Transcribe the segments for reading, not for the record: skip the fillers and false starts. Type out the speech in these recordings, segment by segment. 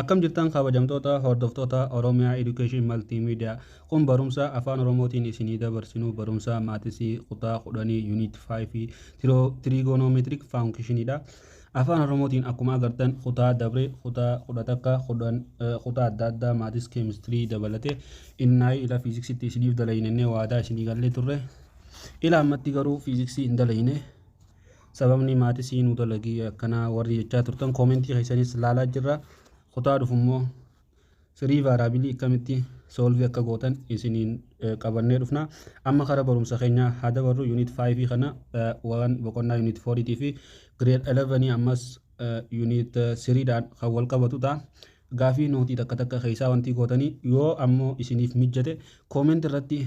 Akkam jirtan kabajamtoota hordoftoota Oromiyaa Education Multimedia? Kun barumsa afaan Oromootiin isinii dabarsinu, barumsa maatisii kutaa 10, unit 5, trigonometric functionidha. Afaan Oromootiin akkuma agartan kutaa dabre, kutaa 11, 10, kutaa adda addaa maatis, keemistirii dabalatee innaayii ila fiiziksitti isiniif dalaynennee waadaa isinii gallee turre. Ila ammatti garuu fiiziksii hin dalayne. Sababni maatisii nu dalagii akkanaa warri jechaa turtan koomentii keessanis ilaalaa jirra. Kutaa dhufu immoo sirii vaaraabilii akkamitti soolvii akka gootan isiniin qabannee dhufna. Amma kara barumsa keenyaa haa dabarru. Unit 5 kana waan boqonnaa unit 4 fi grade 11 ammas unit 3dhaan kan wal qabatu ta'a. Gaafii nootii takka takka keessaa wanti gootanii yoo ammoo isiniif mijjate kooment irratti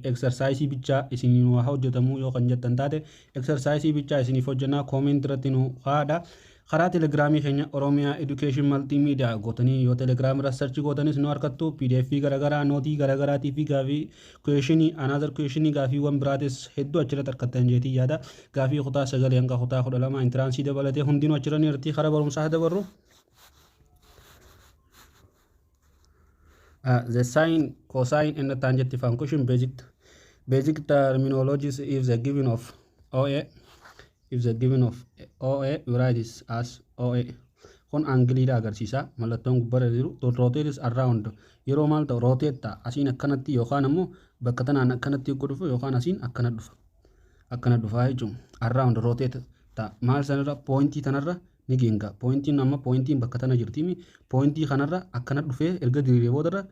exersaayisii bichaa isiniin waa hojjetamuu yoo kan jettan taate, exersaayisii bichaa isiniif hojjennaa, kooment irratti nu haadha. Karaa telegiraamii keenya Oromiyaa Education Multimedia gootanii yoo telegiraam irra search gootanis nu argattu. PDF garaagaraa, nootii garaagaraatii fi gaafii questionii, another questionii, gaafiiwwan biraatis hedduu achirratti argattan jeetii yaada. Gaafii kutaa 9 hanga kutaa 12 intiraansii dabalatee hundinuu achirra ni jirti. Karaa barumsaa dabarru. The sine, cosine and the tangent function basic terminologies. If the given of OA, if the given of OA, we write this as OA. Kun angiliidha agarsiisa. Mallattoon gubbarra jiru rotate is around. Yeroo maal ta'u rotate ta'a? Asiin akkanatti yookaan ammoo bakka tanaan akkanatti yogguu dhufu yookaan asiin akkana dhufa. Akkana dhufa jechuun around rotate ta'a. Maal sanarra? Poointii tanarra ni geenga. Poointiin amma poointiin bakka tana jirti. Poointii kanarra akkana dhufee erga diriiree boodarra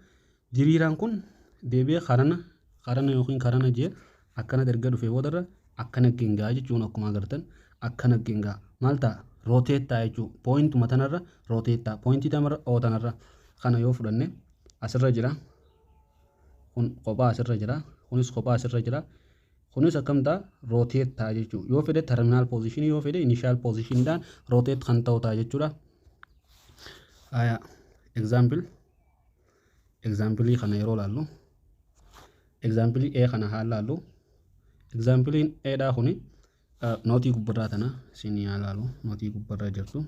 diriiraan kun deebi'ee karana karana yookiin karana jee akkana erga dhufee boodarra akkana geengaa jechuun akkuma agartan akkana geengaa. Maal ta'a? Rotate ta'a jechuudha. Poointuma tanarra rotate ta'a. Poointii tanarra, oo tanarra kana yoo fudhanne asirra jira. Kun kophaa asirra jira. Kunis kophaa asirra jira. Kunis akkam ta'a? Rotate ta'a jechuudha. Yoo fedhe terminal position, yoo fedhe initial positionidhaan rotate kan ta'u ta'a jechuudha. Aya, example, example kana yeroo laallu, example A kana haa laallu. Examplein A dhaa kuni nootii gubbarraa tana isin haa laalu, nootii gubbarraa jirtu.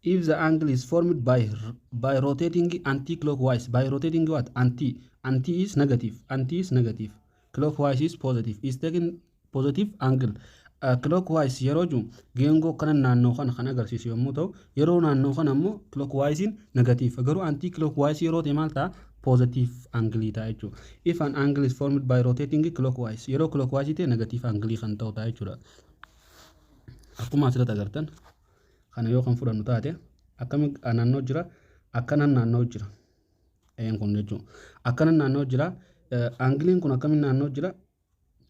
If the angle is formed by rotating anti-clockwise, by rotating what? Anti. Anti is negative. Anti is negative. Clockwise is positive. Is taken positive angle. Clockwise yeroo jiru geengoo kana naannoo kana kan agarsiisu yommuu ta'u, yeroo naannoo kana ammoo clockwise negative. Garuu anti clockwise yeroo ta'e maal ta'a? Positive angle ta'a jechuudha. If an angle is formed by rotating clockwise, yeroo clockwise ta'e negative angle kan ta'u ta'a jechuudha. Akkuma asirratti agartan kana yoo kan fudhannu taate akkami naannoo jira? Akkana naannoo jira. Een kun jechuudha. Akkana naannoo jira. Aangiliin kun akkamiin naannoo jira?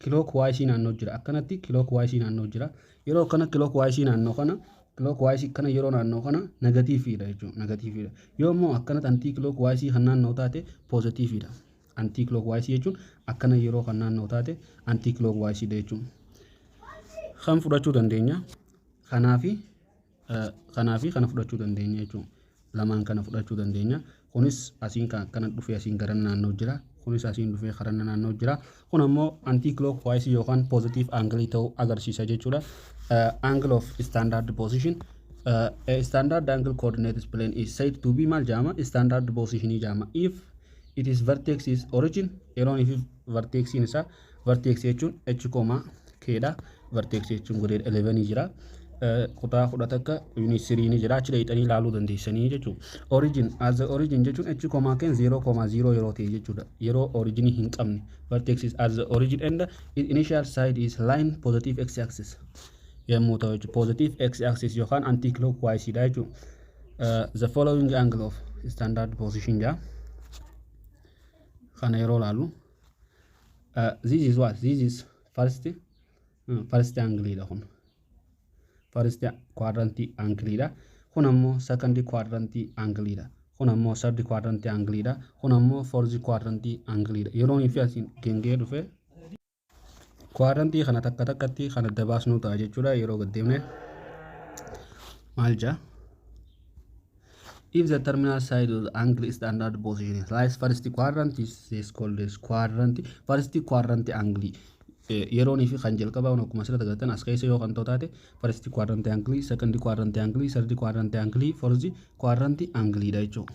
Clockwise naannoo jira. Akkanatti clockwise naannoo jira. Yeroo akkana clockwise naannoo kana, clockwise kana yeroo naannoo kana negatiiviidha jechuudha. Negatiiviidha. Yoo immoo akkanatti anti clockwise kan naannoo taate positiiviidha. Anti clockwise jechuun akkana yeroo kan naannoo taate anti clockwise dha jechuudha. Kan fudhachuu dandeenya. Kanaafi kanaafi kana fudhachuu dandeenya jechuudha. Lamaan kana fudhachuu dandeenya. Kunis asiin kan akkana dhufee asiin gara naannoo jira. Kunis asiin dhufee karaa naannoo jira. Kun ammoo anti clockwise yookaan positive angle ta'uu agarsiisa jechuudha. Angle of standard position. A standard angle coordinate plane is said to be maal jedhama? Standard position jedhama. If it is vertex is origin, yeroon if vertexiin isaa, vertex jechuun h comma k dha. Vertex jechuun grade 11 jira. Kutaa 11 unit 3 ni jira, achi dheeyxanii ilaaluu dandeessanii jechuudha. Origin as the origin jechuun h comma k 0,0 yeroo ta'e jechuudha. Yeroo originii hin qabne vertex is as the origin and the initial side is line positive x axis yommuu ta'u jechuudha. Positive x axis yookaan anti clockwise dha jechuudha. The following angle of standard position jaa. Kana yeroo ilaallu this is what? This is first angle dha kun. First quadrant angle dha. Kun ammoo second quadrant angle dha. Kun ammoo third quadrant angle dha. Kun ammoo fourth quadrant angle dha. Yeroo inni asiin geengee dhufe quadrantii kana takka takkatti kan adda baasnu ta'a jechuudha. Yeroo gaddeemne maal jaa? If the terminal side of the angle is standard position lies first quadrant is called as quadrant, first quadrant angle. Yeroonii fi kan jalqabaa kun akkuma asirratti agartan as keessa yoo kan taate first quadrant angle, second quadrant angle, third quadrant angle, fourth quadrant angle dha jechuudha.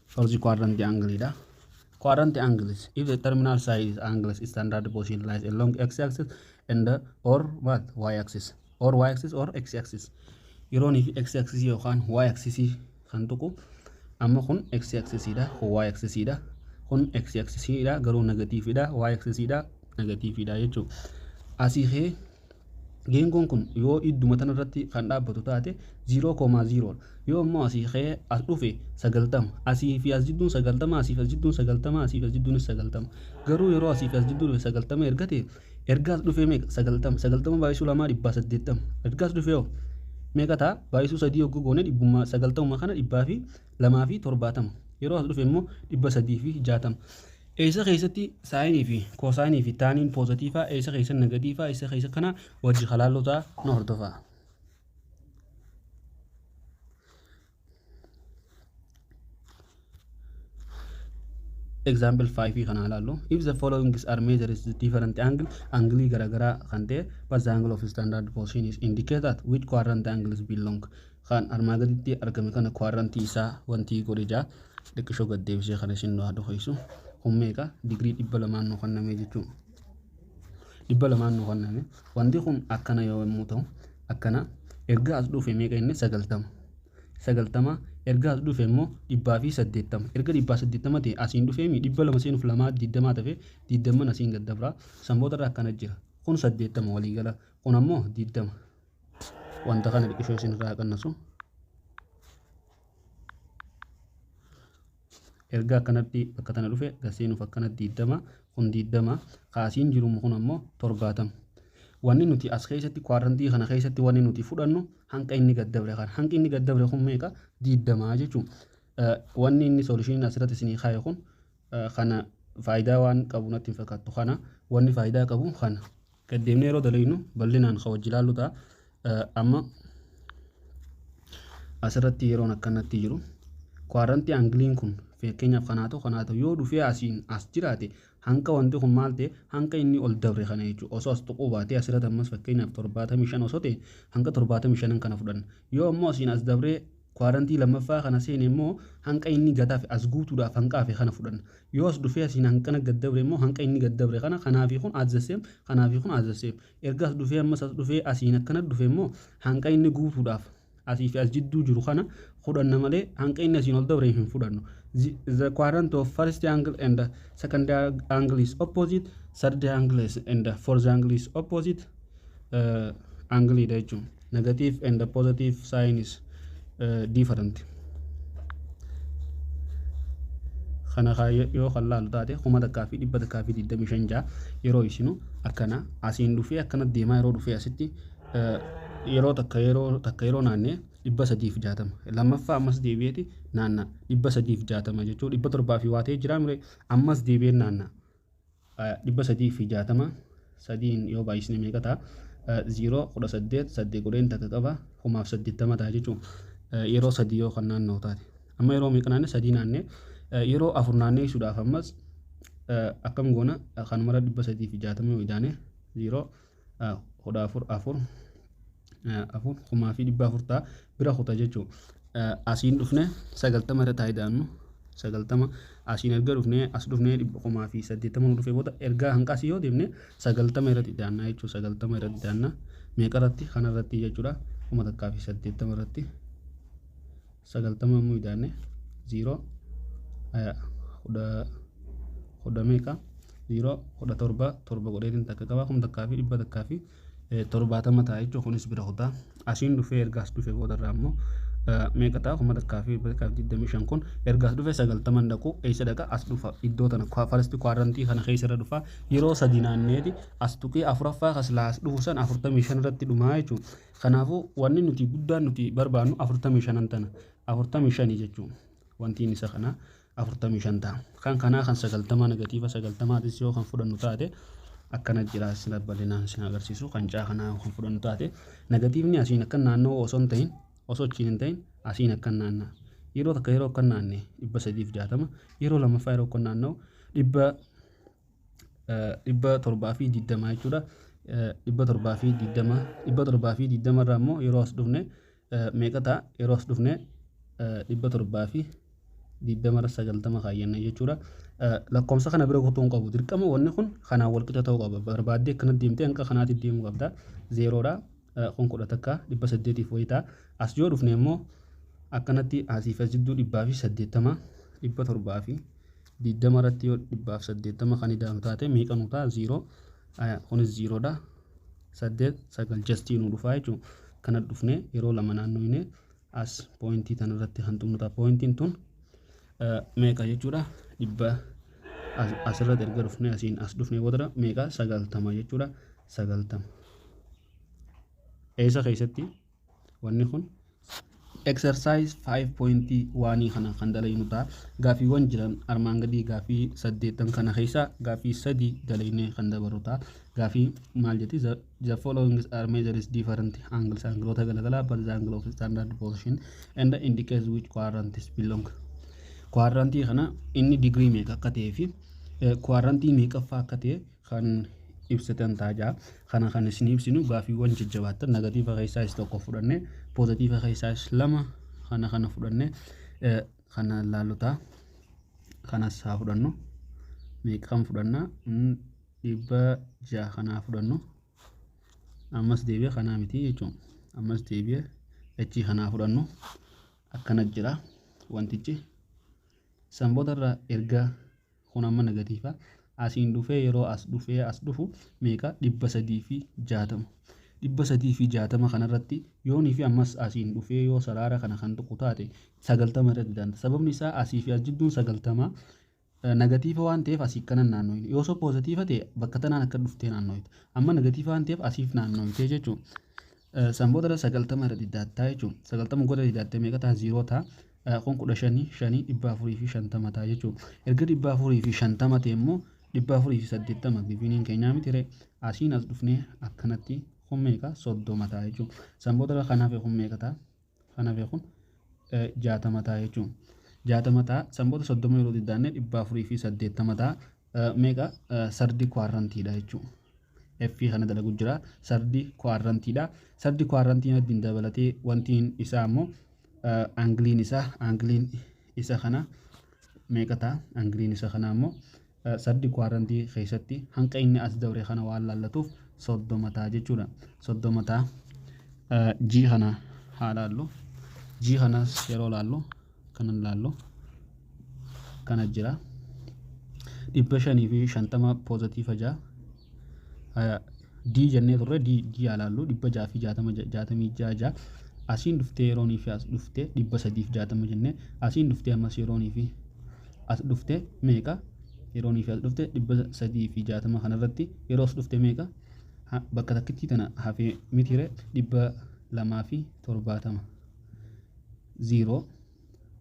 Fourth quadrant angle dha. Quadrant angles: if the terminal side is angles standard position lies along x axis and the, or what, y axis or y axis or x axis. Yeroonii fi x axis yookaan y axis kan tuqu, amma kun x axis dha, kun y axis dha, kun x axis dha garuu negative dha, y axis dha, negative dha jechuudha. Asii kee geengoon kun yoo idduma tanarratti kan dhaabbatu taate 0,0. Yoo immoo asii kee as dhufe 90, asii fi as jidduun 90, asii fi as jidduun 90, asii fi as jidduunis 90. Garuu yeroo asii fi as jidduu dhufe 90 erga ta'e, erga as dhufee meeqa? 90. 90 baay'isuu lamaa 180. Erga as dhufee hoo meeqa ta'a? Baay'isuu sadii yogguu goone dhibbummaa 90 kana 270. Yeroo as dhufe immoo 360. Eessa keessatti saayinii fi koosaayinii fi taaniin poozitiifaa, eessa keessa negatiifaa, eessa keessa kana wajji halaallotaa nu hordofaa. Example 5 kana ilaallu. If the following are measures different angle, angle garaagaraa kan ta'e, but the angle of standard position is indicated, which quadrant angles belong? Kan armaa gaditti argame kana quadrantii isaa wanti godhe jaa. Xiqqishoo gad deebisee kana isin nu haa dhokeessu. Kun meeqa? Digirii 200 nu kenname jechuudha. 200 nu kenname. Wanti kun akkana yommuu ta'u, akkana erga as dhufe meeqa inni? 90. 90 erga as dhufe immoo 180. Erga 180 ta'e asiin dhufee 200 seenuuf lamaa 20 tafe, 20 asiin gad dabra. Sanboota irra akkana jira. Kun 80 waliigala. Kun ammoo 20. Wanta kana xiqqishoo isin irraa qannasu. Erga akkanatti bakka tana dhufe gad seenuuf akkanatti 20, kun 20, kaasiin jiru kun ammoo 70. Wanni nuti as keessatti kwaadrantii kana keessatti wanni nuti fudhannu hanqa inni gad dabre kana. Hanqi inni gad dabre kun meeqa? 20 jechuudha. Wanni inni solution asirratti isinii kaaye kun kana faayidaa waan qabu natti hin fakkaattu. Kana wanni faayidaa qabu kana. Gad deemnee yeroo dalagnu bal'inaan kan wajji ilaallu ta'a. Amma asirratti yeroon akkanatti jiru kwaadrantii angiliin kun fakkeenyaaf kanaa ta'u kanaa ta'u yoo dhufee asiin as jiraate, hanqa wanti kun maal ta'e? Hanqa inni ol dabre kana jechuudha. Osoo as tuquu baatee asirratti ammas fakkeenyaaf 75 osoo ta'e, hanqa 75 kana fudhanna. Yoo ammoo asiin as dabree kwaadrantii lammaffaa kana seene immoo hanqa inni gatafe as guutuudhaaf hanqa hafe kana fudhanna. Yoo as dhufee asiin hanqana gad dabre immoo hanqa inni gad dabre kana. Kanaafi kun as the same, kanaafi kun as the same. Erga as dhufee ammas as dhufee asiin akkana dhufe immoo hanqa inni guutuudhaaf asii fi as jidduu jiru kana fudhanna malee hanqa inni asiin ol dabre hin fudhannu. The quadrant of first angle and the second angle is opposite, third angle is and the fourth angle is opposite angle dha jechuudha. Negative and the positive sign is different. Kana yoo kan laalu taate 1125 ja'a. Yeroo isinu akkana asiin dhufee akkana deemaa yeroo dhufee asitti yeroo takka yeroo takka yeroo naannee 360. Lammaffaa ammas deebi'eeti naanna, 360 jechuun 700 fi waa ta'ee jira mire. Ammas deebi'ee naanna, 360 sadiin yoo baay'isne meeqa ta'a? 0 18 8 godheen takka qaba, 1080 ta'a jechuun yeroo sadii yoo kan naanna'u taate. Amma yeroo meeqa naanne? Sadii naanne. Yeroo afur naanneessuudhaaf ammas akkam goona? Kanumara 360 yoo idaane 0 14 4 4 1400 ta'a, bira kuta jechuudha. Asiin dhufne 90 irra taa'ee daannu 90. Asiin erga dhufne as dhufne 1080 nu dhufee booda erga hanqa asii yoo deemne 90 irratti daannaa jechuudha. 90 irratti daannaa meeqa irratti? Kana irratti jechuudha. 1080 irratti 90 immoo idaanne 0 kudha kudha meeqa? 0 17 7 godheetiin takka qaba, 1170 ta'a jechuudha. Kunis bira kutaa. Asiin dhufee erga as dhufee booda irraa immoo meeqa ta'a? 1125. Kun erga as dhufe 90 dhaqu. Eessa dhaqa? As dhufa, iddoo tana first quadrantii kana keessa irra dhufa. Yeroo sadi naanneeti as tuqee afuraffaa kas laas dhufu san 45 irratti dhumaa jechuudha. Kanaafuu wanni nuti guddaan nuti barbaannu 45 tana, 45 jechuudha. Wantiin isa kana 45 ta'a. Kan kanaa kan 90, negatiiva 90tis yoo kan fudhannu taate akkana jira. Isin bal'inaan isin agarsiisu. Kan caa kanaa kan fudhannu taate negatiivni asiin akka naannoo osoo hin ta'in, osoo achiin hin ta'in, asiin akka naanna'a. Yeroo takka yeroo akka naanne 360. Yeroo lammaffaa yeroo akka naanna'u dhibba 720 jechuudha. 720, 720 irraa immoo yeroo as dhufne meeqa ta'a? Yeroo as dhufne 720 irra 90 kaayyanna jechuudha. Lakkoomsa kana bira kutuu hin qabu. Dirqama wanni kun kanaan wal qixa ta'uu qaba. Barbaaddee akkana deemtee hanqa kanaatti deemuu qabda. Zeeroodha. Kun 11 800f wayii ta'a. As yoo dhufne immoo akkanatti asiif as jidduu 180, 720 irratti yoo 180 kan ida'amu taate meeqa nu ta'a? Zeeroo. Kunis zeeroodha. 8 9 just nu dhufaa jechuudha. Kana dhufne yeroo lama naannoyne as pointii tan irratti kan xumnu ta'a. Pointiin tun meeqa jechuudha? Dhibba asirratti erga dhufne asiin as dhufne booda meeqa? 90 jechuudha. 90. Eessa keessatti wanni kun? Exercise 5.1 kana kan dalaynu ta'a. Gaaffiiwwan jiran armaan gadii gaaffii 8 kana keessa gaaffii 3 dalaynee kan dabaru ta'a. Gaaffii maal jetti? The following are measures different angles, angle-oota garaagaraa, but the angle of standard position and indicates which quadrants belong. Quadrantii kana inni digirii meeqa akka ta'ee fi quadrantii meeqaffaa akka ta'e kan ibsatan ta'a jaa. Kana kan isin ibsinu gaaffiiwwan jajjabaattan negative keessaas tokko fudhanne, positive keessaas lama kana kana fudhanne kana laallu ta'a. Kanas haa fudhannu. Meeqan fudhanna? 600 kanaa fudhannu. Ammas deebi'ee kanaa miti jechuun. Ammas deebi'ee achii kanaa fudhannu. Akkana jira wantichi. Sanboota irraa erga kun amma negative asiin dhufee yeroo as dhufee as dhufu meeqa? 360. 360 kanarratti yoonii fi ammas asiin dhufee yoo saraara kana kan tuqu taate 90 irratti daanta. Sababni isaa asii fi as jidduun 90 negative waan ta'eef asii kana naannoo. Yoo so positive ta'e bakka tanaan akka dhuftee naannooyita. Amma negative waan ta'eef asiif naannooyite jechuudha. Sanboota 90 irratti daattaa jechuudha. 90 goota daattee meeqa ta'a? Zeeroo ta'a. Kun 15 5 450 ta'a jechuudha. Erga 450 ta'e immoo 480 giveniin keenyaa miti ree? Asiin as dhufnee akkanatti kun meeqa? 30 ta'a jechuudha. Sanboota kanaaf kun meeqa ta'a? Kanaaf kun 60 ta'a jechuudha. 60 ta'a. Sanboota 30 yeroo diddaannee 480 ta'a. Meeqa? Third quadrantiidha jechuudha. F kana dalagu jira. Third quadrantiidha. Third quadrantiin wajjin dabalatee wantiin isaa immoo angleiin isaa, angleiin isa kana meeqa ta'a? Angleiin isa kana immoo third quadrantii keessatti hanqa inni as dabre kana waan laallatuuf 30 ta'a jechuudha. 30 ta'a. G kana haa laallu. G kanas yeroo laallu kanan laallu kana jira. 550 positive ja'a. D jennee turre. D D haa laallu. 660, 66 ja'a. Asiin dhuftee yeroonii fi as dhuftee 360 jennee, asiin dhuftee ammas yeroonii fi as dhuftee meeqa? Yeroonii fi as dhufte 360 kanarratti yeroo as dhufte meeqa? Bakka takkittii tana hafee mitire? 270. Zeeroo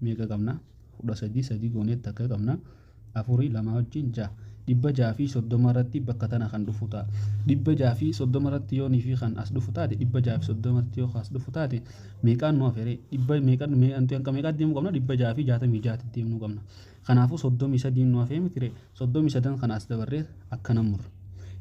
meeqa qabna? 13 sadii goonee takka qabna, afurii lama wajjin ja'a. 630 irratti bakka tana kan dhufu ta'a. 630 irratti yoonii fi kan as dhufu taate, 630 irratti yoo as dhufu taate meeqaan nu hafere? Dhibba meeqaan hanqa meeqaatti deemuu qabna? 666tti deemuu qabna. Kanaafuu 33 nu hafee mitire? 33 kana as dabarree akkana murra.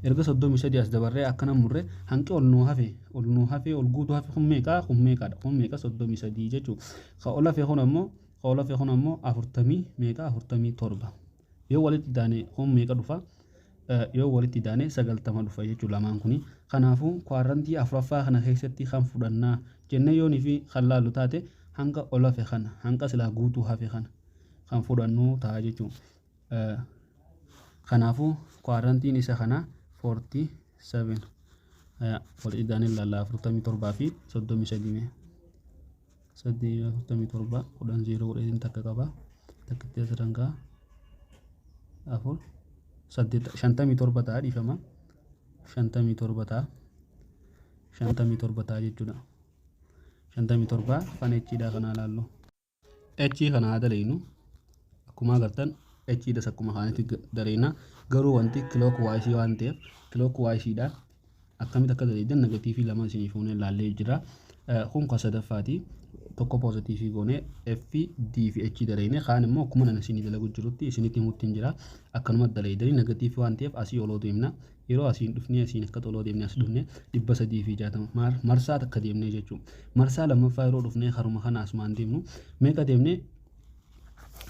Erga 33 as dabarree akkana murre, hanqi ol nu hafe, ol nu hafe, ol guutuu hafe kun meeqaa? Kun meeqaadha? Kun meeqa? 33 jechuudha. Ka ol hafe kun ammoo, ka ol hafe kun ammoo afurtamii meeqa? 47. Yoo walitti daane kun meeqa dhufa? Yoo walitti daane 90 dhufa jechuudha lamaan kuni. Kanaafuu quadrantii afuraffaa kana keessatti kan fudhannaa jennee yoonii fi kan laallu taate hanga ol hafe kana, hanga silaa guutuu hafe kana kan fudhannu ta'a jechuudha. Kanaafuu quadrantiin isa kana 47. Walitti daanee ilaalla, 47 fi 33 mee. Sadii 47, 10 zeeroo 10 takka qaba. Takkitti asirraan ka'a. Afur saddeet 57 ta'a, dhiifama. 57 ta'a. 57 ta'a jechuudha. 57 kan H'dha kana ilaallu. H kana haa daleynu. Akkuma agartan H'dhas akkuma kaanitti daleyna. Garuu wanti clockwise waan ta'eef clockwise akkamitti akka daleydan negative lama isinii fuunee ilaallee jira. Kun kan sadaffaati. Tokko positive goonee F, D fi H daleeyne, kaan immoo akkuma nan isinii dalagu jirutti isinitti himutti hin jira. Akkanuma daleeydanii negative waan ta'eef asii oloo deemna. Yeroo asiin dhufnee, asiin akka oloo deemnee as dhufne, 360 marsaa takka deemnee jechuudha. Marsaa lammaffaa yeroo dhufnee haruma kana asumaan deemnu meeqa deemnee?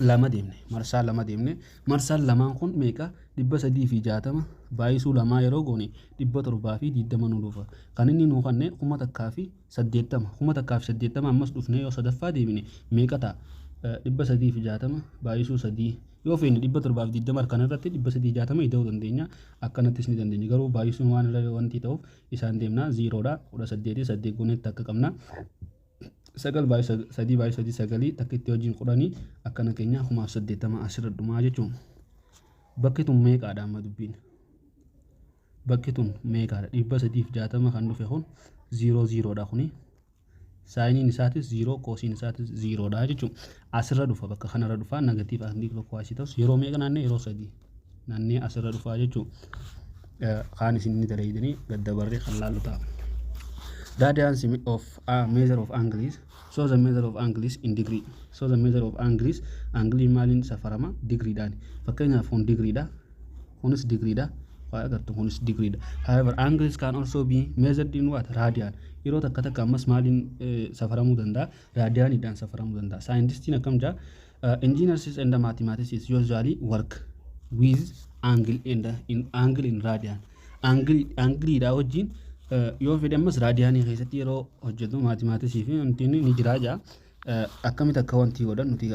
Lama deemne. Marsaa lama deemne. Marsaan lamaan kun meeqa? 360 baay'isuu lamaa yeroo goone 720 nu dhufa. Kan inni nuu kanne 1080. 1080 ammas dhufnee yoo sadaffaa deemine meeqa ta'a? 360 baay'isuu sadii. Yoo feene 720 kana irratti 360 ida'uu dandeenya. Akkanattis ni dandeenya, garuu baay'isuun waan irra wanti ta'uuf isaan deemna. Zerodha. 18 saddeet goonetti akka qabna. Sagal baay'isuu sadii baay'isuu sadii sagalii, takka itti wajjin 10, akkana keenya 1080 asirra dhumaa jechuun. Bakki tun meeqaadha amma dubbiin? Bakki tun meeqaadha? 360 kan dhufe kun zero zerodha kuni. Sineiin isaatis zero, cosine isaatis zerodha jechuun. Asirra dhufa, bakka kanarra dhufa. Negative anti clockwise ta'us yeroo meeqa naannee? Yeroo sadii naannee asirra dhufa jechuun. Kaan isin ni dalaydanii gaddabarree kan laallu ta'a. Radians of measure of angle is, so the measure of angle is in degree. So the measure of angle is, angle maaliin safarama? Digriidhaan. Fakkeenyaaf kun digriidha, kunis digriidha, waa agartu, kunis digriidha. However, angles can also be measured in what? Radian. Yeroo takka takka ammas maaliin safaramuu danda'a? Radianiidhaan safaramuu danda'a. Scientistiin akkam jaa? Engineers and mathematicians usually work with angle and in angle in radian. Angle angleiidhaa wajjin yoo fedhe ammas radianii keessatti yeroo hojjetu mathematicsii fi wanti ni jiraa jaa. Akkamitti akka wanti godhan nuti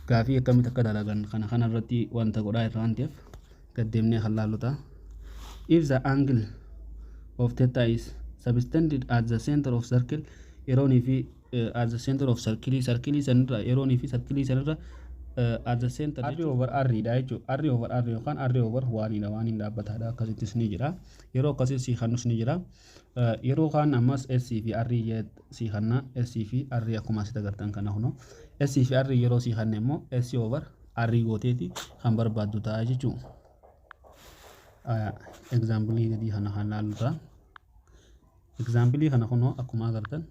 gaafii akkamitti akka dalagan kana kanarratti wanta godhaa irraa waan ta'eef gaddeemnee kan laallu ta'a. If the angle of theta is subtended at the center of circle, yeroonii fi at the center of circle, circle sanirra yeroonii fi circle sanirra at the center r over r dha jechuudha. R over r yookaan r over oneidha, waan hin dhaabbataadha. Akkasittis ni jira, yeroo akkasii sii kannus ni jira. Yeroo kaan ammas s fi r sii kanna. S fi r akkuma asitti agartan kana kuno s fi r yeroo sii kanne immoo s over r gooteeti kan barbaaddu ta'a jechuudha. Example gadii kana kan laallu ta'a. Example kana kunoo akkuma agartan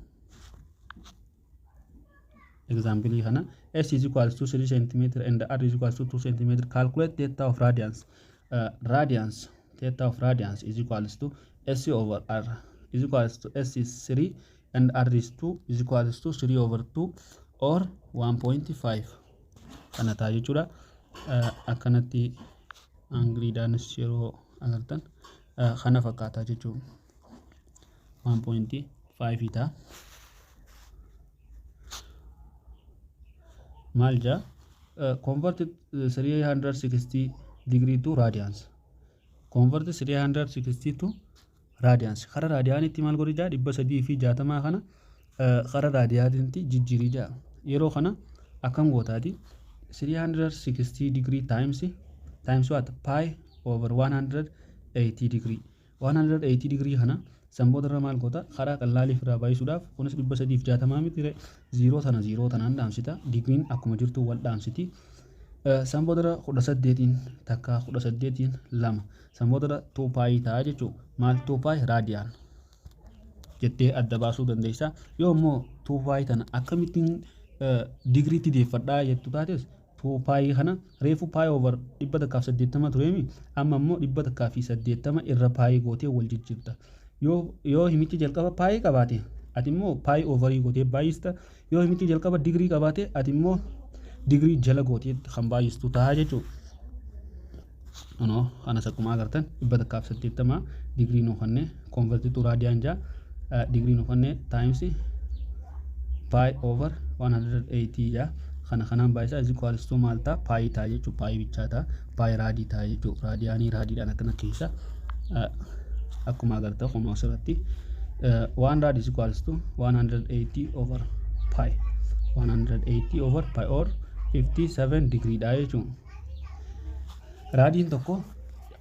example kana s is equals to 3 cm and r is equals to 2 cm. Calculate theta of radians. Radians, theta of radians is equals to s over r is equals to s is 3 and r is 2 is equals to 3 over 2 or 1.5 kana ta'a jechuudha. Akkanatti angleiidhaanis yeroo agartan kana fakkaata jechuudha. 1.5 ta'a. Maal jaa? Convert 360 degree to radians. Convert 360 to radians. Kara radianitti maal godhi jaa? 360 kana kara radianitti jijjiirii jaa. Yeroo kana akkam gootaati? 360 degree times what? Pi over 180 degree. 180 degree kana sanboota irra maal goota? Karaa qallaaliif irraa baay'isuudhaaf kunis 360 miti, zero tana zero tanaan dhaamsita, digriin akkuma jirtu wal dhaamsiti. Sanboota irra 18iin takka, 18iin lama, sanboota irra 2 pi ta'a jechuudha. Maal? 2 pi radian jettee adda baasuu dandeessa. Yoo immoo 2 pi tana akkamittiin digriitti deeffadhaa jettu taates, 2 pi kana reefu pi over 180 tureemi, amma immoo 180 irra pi gootee wal jijjiirta. Yoo himichi jalqaba pi qabaate, ati immoo pi overii gootee baay'ista. Yoo himichi jalqaba digrii qabaate, ati immoo digrii jala gootee kan baay'istu ta'a jechuudha. Kunoo kanas akkuma agartan 180 digrii nu kennee, convert to radian jaa, digrii nu kennee, times pi over 180 jaa. Kana kanaan baay'isaa is equals to maal ta'a? Pi ta'a jechuudha. Pi bichaa ta'a, pi radii ta'a jechuudha. Radianii radiidhaan akkana keessa akkuma agartan kunoo asirratti 1 rad is equals to 180 over pi, 180 over pi or 57 degree dha jechuudha. Radiin tokko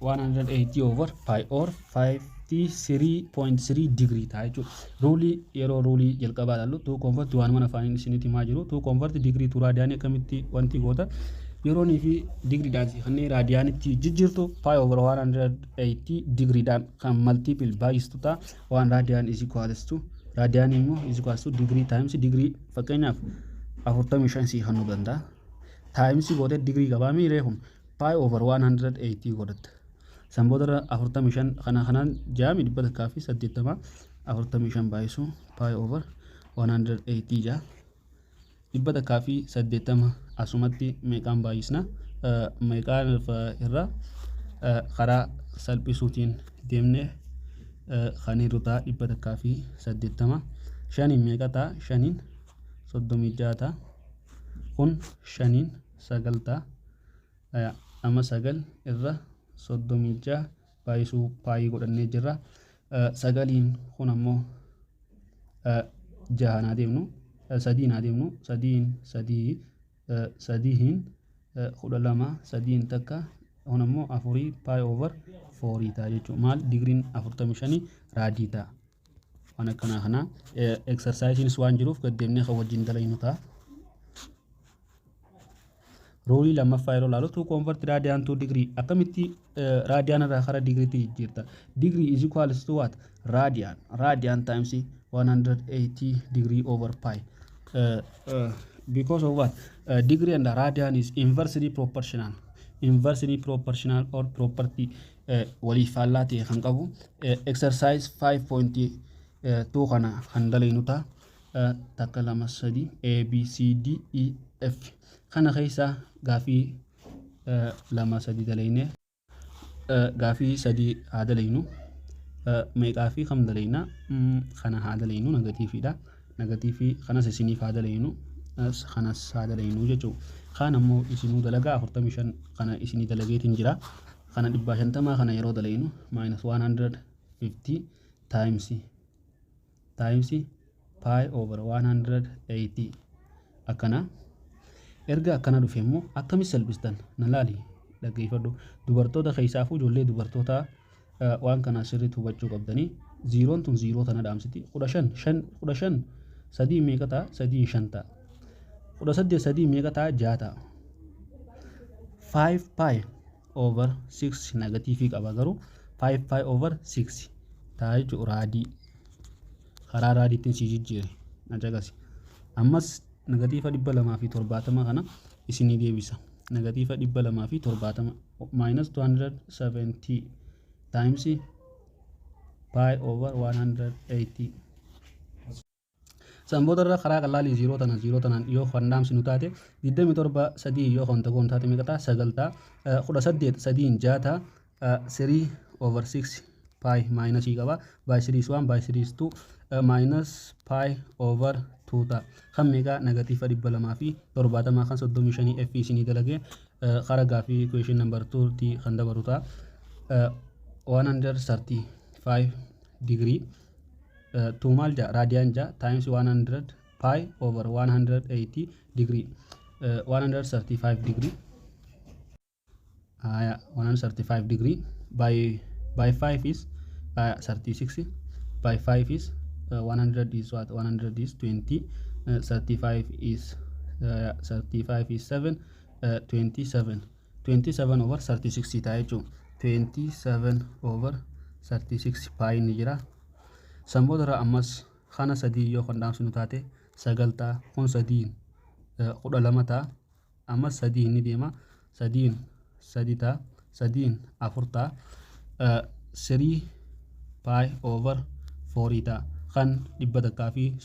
180 over pi or 53.3 degree ta'a jechuudha. Ruleii yeroo ruleii jalqabaa ilaallu, to convert, waan mana afaaniin isinitti himaa jiru, to convert degree to radian akkamitti wanti goota? Yeroonii fi digriidhaan kanneen radianitti jijjiirtu pi over 180 digriidhaan kan multiple baay'istu ta'a. Waan radian is equals to Radian immoo is equals to degree times degree. Fakkeenyaaf 45 sii kennuu danda'a. Times gootee degree qabaa miiree kun pi over 180 godhatta. San boodarra 45 kana kanaan jaami 180, 45 baay'isu pi over 180 jaa. 180 asumatti meeqaan baay'isna? Meeqaan irra karaa salphisuutiin deemnee kan hiru ta'a 180. Shaniin meeqa ta'a? Shaniin 36 ta'a. Kun shaniin sagal ta'a. Amma sagal irra 36 baay'isuu pi godhannee jirra. Sagaliin kun ammoo jahan haa deemnu, sadiin haa deemnu, sadiin sadii, sadiin 12, sadiin takka, kun ammoo afurii pi over fourii ta'a jechuudha. Maal digriin 45 raadii ta'a. Waan akkanaa kana exerciseiinis waan jiruuf gad deemnee kan wajjin dalaynu ta'a. Ruleii lammaffaa yeroo ilaalu, to convert radian to degree, akkamitti radian irraa kara digriitti jijjiirta? Degree is equals to what? Radian. Radian times 180 degree over pi. Because of what? Degree and radian is inversely proportional. Inversely proportional or property waliif faallaa ta'e kan qabu. Exercise 5.2 kana kan dalaynu ta'a. Takka, lama, sadi, A B C D E F kana keessa gaafii lama sadi dalayne, gaafii sadi haa dalaynu. Meeqaa fi kam dalayna? Kana haa dalaynu, negativeiidha. Negativeii kanas isiniif haa dalaynu, kanas haa dalaynu jechuudha. Kaan ammoo isinuu dalagaa, 45 kana isinii dalageetiin jira. Kana 150 kana yeroo dalaynu minus 150 times pi over 180 akkana. Erga akkana dhufe immoo akkamitti salphistan? Na laali, dhaggeeffadhu. Dubartoota keessaafuu ijoollee dubartoota waan kana sirriitti hubachuu qabdanii. Zeroon tun zero tana dhaamsiti. 15 shan, 15 sadii meeqa ta'a? Sadii shan ta'a. 18 sadii meeqa ta'a? Ja'a ta'a. 5 pi over 6 negativeii qaba garuu 5 pi over 6 ta'a jechuudha. Raadii karaa radiittiin si jijjiire na caqasi. Ammas negative 270 kana isinii deebisa. Negative 270, minus 270 times pi over 180. San booda irra karaa qalaalii zero tana zero tanaan yoo kan dhaamsinu taate, 27 sadii yoo kan ta'u taate meeqa ta'a? Sagal ta'a. 18 sadiin ja'a ta'a. 3 over 6 pi minusii qaba. By 3 is 1, by 3 is 2, minus pi over 2 ta'a. Kan meeqa? Negative 270 kan 35 f isinii dalagee karaa gaafii question number 2 tti kan dabaru ta'a. 135 degree to maal jaa? Radian jaa. Times 100 pi over 180 degree, 135 degree, 135 degree by 5 is 36, by 5 is 100 is what? 100 is 20, 35 is 35 is 7, 27, 27 over 36 ta'a jechuun 27 over 36 pi ni jira. San booda ammas kana sadii yoo kan dhaamsinu taate sagal ta'a. Kun sadiin 12 ta'a. Ammas sadiin ni deema, sadiin sadi ta'a, sadiin afur ta'a, 3 pi over 4 ta'a. Kan 135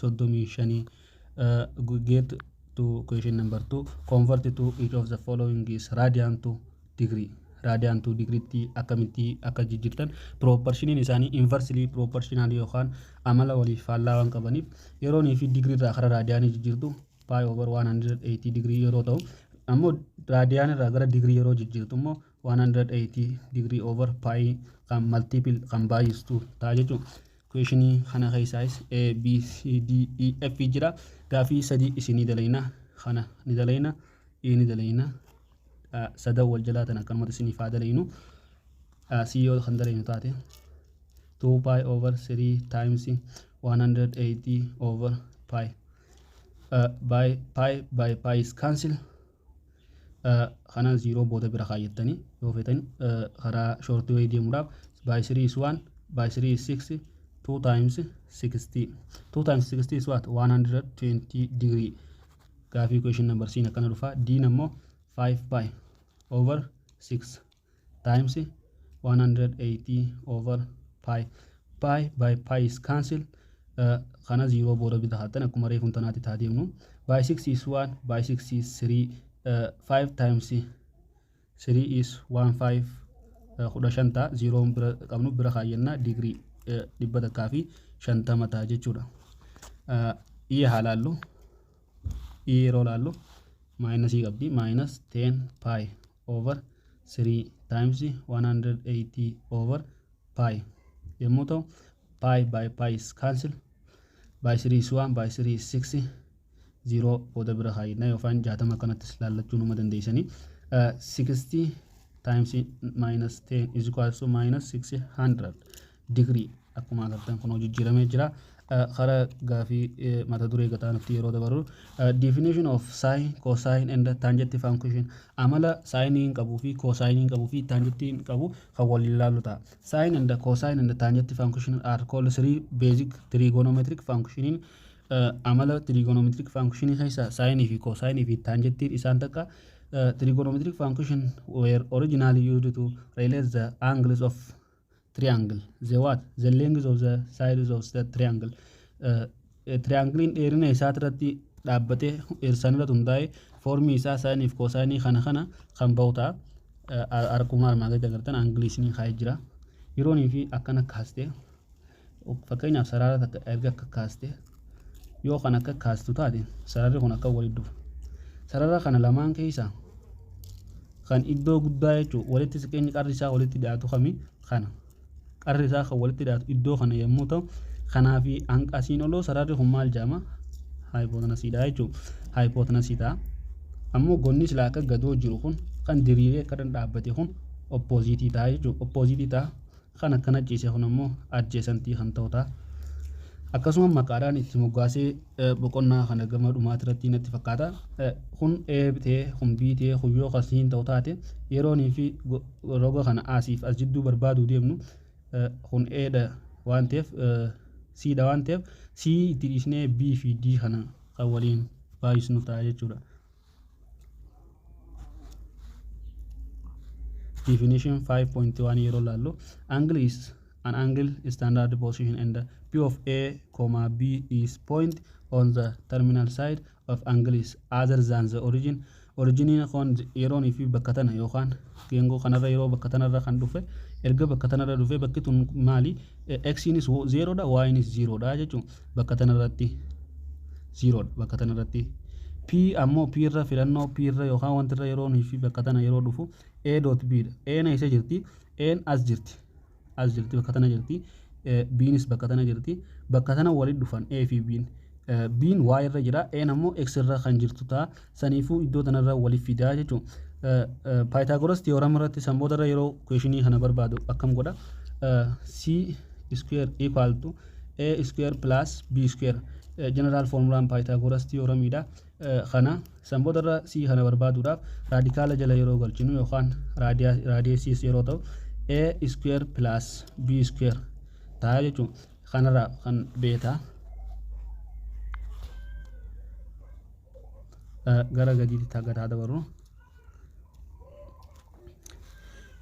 get to question number 2, convert to each of the following is radian to degree. Radian to degreetti akkamitti akka jijjiirtan, proportioniin isaanii inversely proportional yookaan amala waliif faallaa waan qabaniif, yeroo fi degree irraa kara radianii jijjiirtu pi over 180 degree yeroo ta'u, ammoo radian irraa gara degree yeroo jijjiirtu immoo 180 degree over pi kan multiple kan baay'istu ta'a jechuudha. Questionii kana keessaayis A, B, C, D, E, F jira. Gaafii sadii isinii dalayna. Kana ni dalayna. E ni dalayna. Sadan wal jalaa tan akkanumatti isiniif haa dalaynu. C yoo kan dalaynu taate 2 pi over 3 times 180 over pi. By pi by pi is cancel. Kana zero booda bira kaayyattanii yoo feetan karaa short way deemuudhaaf, by 3 is 1, by 3 is 6, 2 times 60. 2 times 60 is what? 120 degree. Gaafii question number C akkana dhufa. D ammoo 5 pi over 6 times 180 over pi. Pi by pi is cancel. Kana 0 booda bita haatan akkuma reefuun tanaatti taa deemnu. By 6 is 1, by 6 is 3, 5 times 3 is 1 5, 15 ta'a. 0 bira qabnu bira kaayyannaa, digirii 150 ta'a jechuudha. Iya haa laallu. I yeroo laallu minusii qabdi. Minus 10 pi over 3 times 180 over pi yommuu ta'u, pi by pi is cancel, by 3 is 1, by 3 is 6, 0 booda bira kaayyannaa yookaan 60 akkanattis laallachuu numa dandeessanii. 60 times minus 10 is equal to minus 600 degree. Akkuma agartan kun jijjiiramee jira. Karaa gaafii mata duree gataanitti yeroo dabarru, definition of sine, cosine and tangent function, amala saayiniin qabuu fi cosine qabuu fi tangentiin qabu kan waliin ilaallu ta'a. Sine and cosine and tangent function are called three basic trigonometric function. Amala trigonometric function keessa saayinii fi cosine fi tangentiin isaan takka. Trigonometric function were originally used to relate the angles of triangle, the what, the length of the sides of the triangle. Trianglein dheerina isaa irratti dhaabbatee hirsan irratti hundaa'e foormii isaa saayinii fi koosaayinii kana kan bahu ta'a. Akkuma armaan gaditti agartan aangilii isinii kaa'ee jira. Yeroonii fi akkana kaastee, fakkeenyaaf sarara takka erga akka kaastee, yoo kan akka kaastu taate, sararri kun akka walitti dhufa. Sarara kana lamaan keessaa kan iddoo guddaa jechuun walitti siqeenyi qarri isaa walitti dhiyaatu kami? Kana. Qarri isaa kan walitti dhiyaatu iddoo kana yommuu ta'u, kanaa fi asiin oloo sararri kun maal jedhama? Haayipootanaasiidha jechuudha. Haayipootanaasii ta'a. Ammoo gonni silaa akka gadoo jiru kun kan diriiree akka dhaabbate kun oppoziitii ta'a jechuudha. Oppoziitii ta'a. Kan akkana ciise kun ammoo adjeesantii kan ta'u ta'a. Akkasuma maqaadhaan itti moggaasee boqonnaa kana gama dhumaati irratti natti fakkaata. Kun A ta'ee, kun B ta'ee, kun yoo kasiin ta'u taate, yeroonii fi roga kana asiif as jidduu barbaaduu deemnu, kun A dha waan ta'eef, C dha waan ta'eef, C itti dhiisnee B fi D kana kan waliin baay'isnu ta'a jechuudha. Definition 5.1 yeroo laallu, angle is an angle standard position and P of A comma B is point on the terminal side of angle is other than the origin. Originiin kun yeroonii fi bakka tana yookaan geengoo kanarra yeroo bakka tanarra kan dhufe, erga bakka tanarra dhufe, bakki tun maali? Xiinis zeeroodha, ynis zeeroodha jechuun bakka tanarratti zeeroodha bakka tanarratti. P ammoo P irra filannoo P irra yookaan wanti irra yeroonii fi bakka tana yeroo dhufu A dot B dha. A na isa jirti? A as jirti. As jirti, bakka tana jirti. B'nis bakka tana jirti. Bakka tana walitti dhufan A fi B'n. B'n Y irra jira. A ammoo X irra kan jirtu ta'a. Saniifuu iddoo tanarra waliif fidaa jechuudha. Pythagoras theorem irratti sanboota irra yeroo questionii kana barbaadu akkam godha? C square equal to A square plus B square. General formulaan Pythagoras theoremidha. Kana sanboota irra C kana barbaaduudhaaf raadikaala jala yeroo galchinu yookaan raadiyeesiis yeroo ta'u, A square plus B square ta'a jechuudha. Kanarraa kan beetaa. Gara gadiitti gadaa dabarru.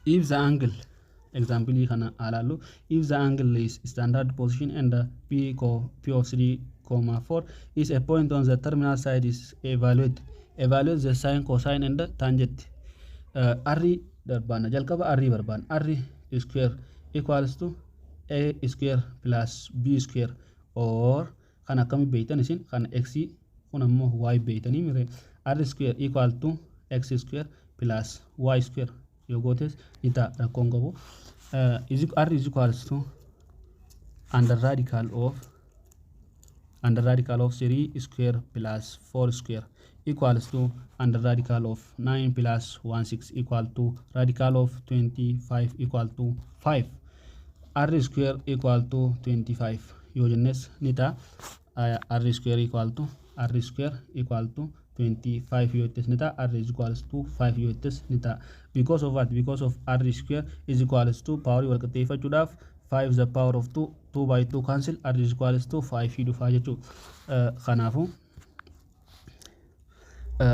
If the angle, example kana alaallu, if the angle is standard position and the P of 3 comma 4 is a point on the terminal side is evaluate the sine, cosine and the tangent. R barbaanna, jalqaba R barbaanna. R square equals to A square plus B square, or kan akkami beeytan isin? Kan x, kun ammoo y beeytanii mire? R square equal to x square plus y square yoo gootes ni ta'a, rakkoon qabu. R is equals to under radical of 3 square plus 4 square equals to under radical of 9 plus 1 6 equal to radical of 25 equal to 5. R square equal to 25 yoo jennes ni ta'a. R square equal to 25 yoo jettes ni ta'a. R is equals to 5 yoo jettes ni ta'a. Because of what? Because of r square is equals to power wal qixxeeffachuudhaaf 5 the power of 2. 2 by 2 cancel, r is equals to 5 dhufaa jechuudha. Kanaafuu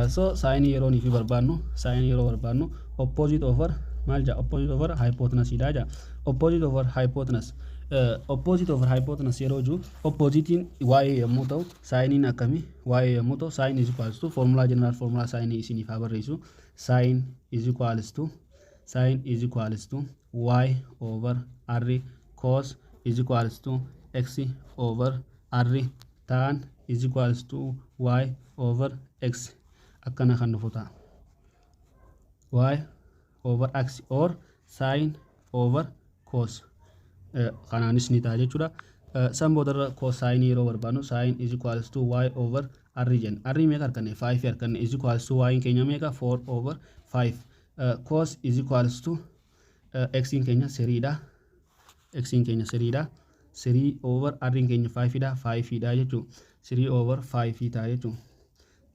so sineii yeroo fi barbaannu, sineii yeroo barbaannu opposite over maal jaa? Opposite over hypotenuse dha jaa. Opposite over hypotenuse, opposite over hypotenuse yeroo jiru, oppositeiin y yommuu ta'u, sineiin akkamii? Y yommuu ta'u, sine is equals to formula, general formula sineii isiniif haa barreessu. Sine is equals to y over r, cos is equals to x over r, tan is equals to y over x akkana kan dhufu ta'a. Y over x or sin over cos kanaanis ni ta'a jechuudha. San boodarra cosine yeroo barbaadnu, sin is equals to y over r jenna. R meeqa arganne? 5 arganne. Is equals to y keenya meeqa? 4 over 5. Cos is equals to x keenya 3 dha. X keenya 3 dha. 3 over r keenya 5 dha. 5 dha jechuudha. 3 over 5 ta'a jechuudha.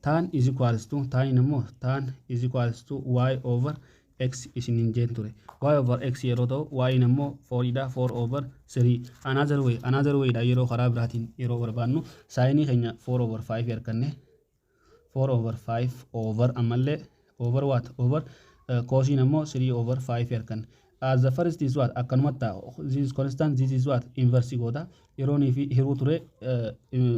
Tan is equals to, tan immoo tan is equals to y over x isiniin jeen ture. Y over x yeroo ta'u, y immoo 4 dha, 4 over 3. Another way, another way dha, yeroo karaa biraatiin yeroo barbaannu, sineii keenya 4 over 5 arganne. 4 over 5 over ammallee over what? Over cosiin immoo 3 over 5 arganne. As the first is what? Akkanumatti ta'a. This is constant, this is what? Inverse goota. Yeroonii fi hiruu ture,